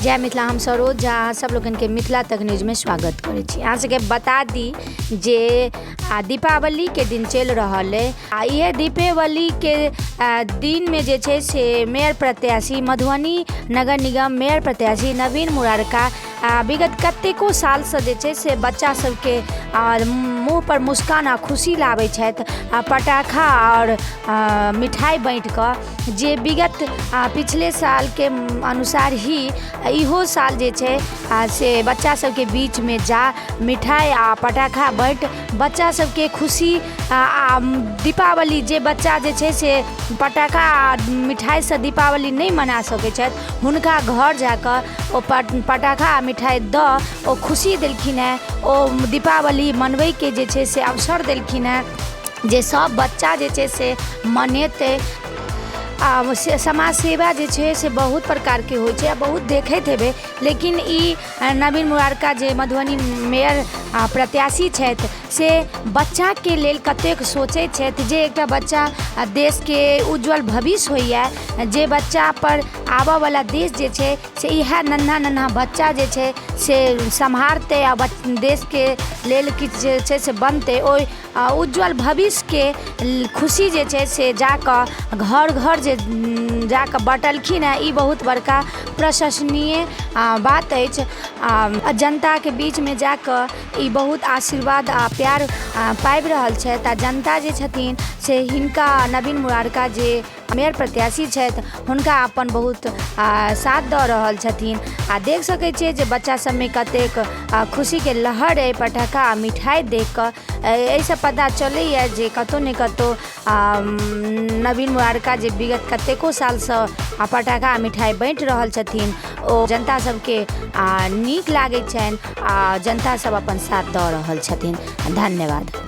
जय मिथिला। हम सरोज झा अहाँ सब लोगन के मिथिला तक न्यूज में स्वागत करै छी। अहाँ सबके बता दी जे दीपावली के दिन चलि रहल अइ आ इहे दीपावली के दिन में जे छै से मेयर प्रत्याशी मधुबनी नगर निगम मेयर प्रत्याशी नवीन मुरारका विगत कतेको सालसँ जे छै से बच्चा सबके मुँह पर मुस्कान आ खुशी लाबै छथि आ पटाखा आओर मिठाइ बाँटि कऽ, जे विगत पिछले सालके अनुसार ही इहो साल जे छै से बच्चा सबके बीचमे जा मिठाइ आ पटाखा बाँटि बच्चा सबके खुशी आ दीपावली, जे बच्चा जे छै से पटाखा आ मिठाइसँ दीपावली नहि मना सकै छथि, हुनका घर जाकऽ ओ पटाखा आ मिठाइ दऽ ओ खुशी देलखिन हेँ, ओ दीपावली मनबैके जे छै से अवसर देलखिन हेँ जे सब बच्चा जे छै से मनेतै। आ से समाज सेवा जे छै से बहुत प्रकारके होइ छै आ बहुत देखैत हेबै, लेकिन ई नवीन मुरारका जे मधुबनी मेयर प्रत्याशी छथि से बच्चाके लेल कतेक सोचै छथि, जे एकटा बच्चा देशके उज्ज्वल भविष्य होइए, जे बच्चापर आबऽवला देश जे छै से इएह नन्हा नन्हा बच्चा जे छै से सम्हारतै आ देशके लेल किछु जे छै से बनतै। ओहि उज्ज्वल भविष्यके खुशी जे छै से जाकऽ घर घर जे जाकऽ बँटलखिन हेँ, ई बहुत बड़का प्रशंसनीय बात अछि। आ जनताके बीचमे जाकऽ ई बहुत आशीर्वाद आ प्यार पाबि रहल छथि आ जनता जे छथिन से हिनका नवीन मुरारका जे मेयर प्रत्याशी छथि हुनका अपन बहुत साथ दऽ रहल छथिन। आ देख सकै छियै जे बच्चा सबमे कतेक खुशीके लहर अइ पटाखा आ मिठाइ देख कऽ। एहिसँ पता चलैए जे कतहु ने कतहु नवीन मुरारका जे विगत कतेको सालसँ पटाखा आ मिठाइ बाँटि रहल छथिन, ओ जनता सबके नीक लागै छनि आ जनता सब अपन साथ दऽ रहल छथिन। धन्यवाद।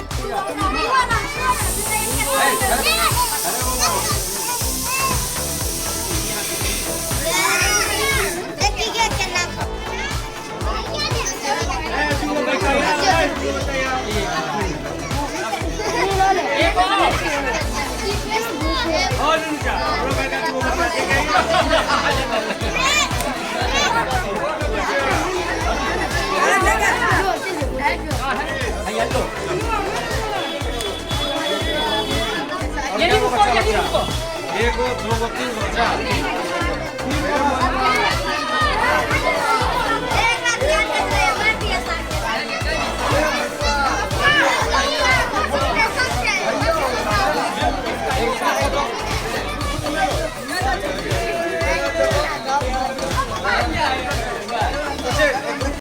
एगो, दो गो, तीन गो, चार।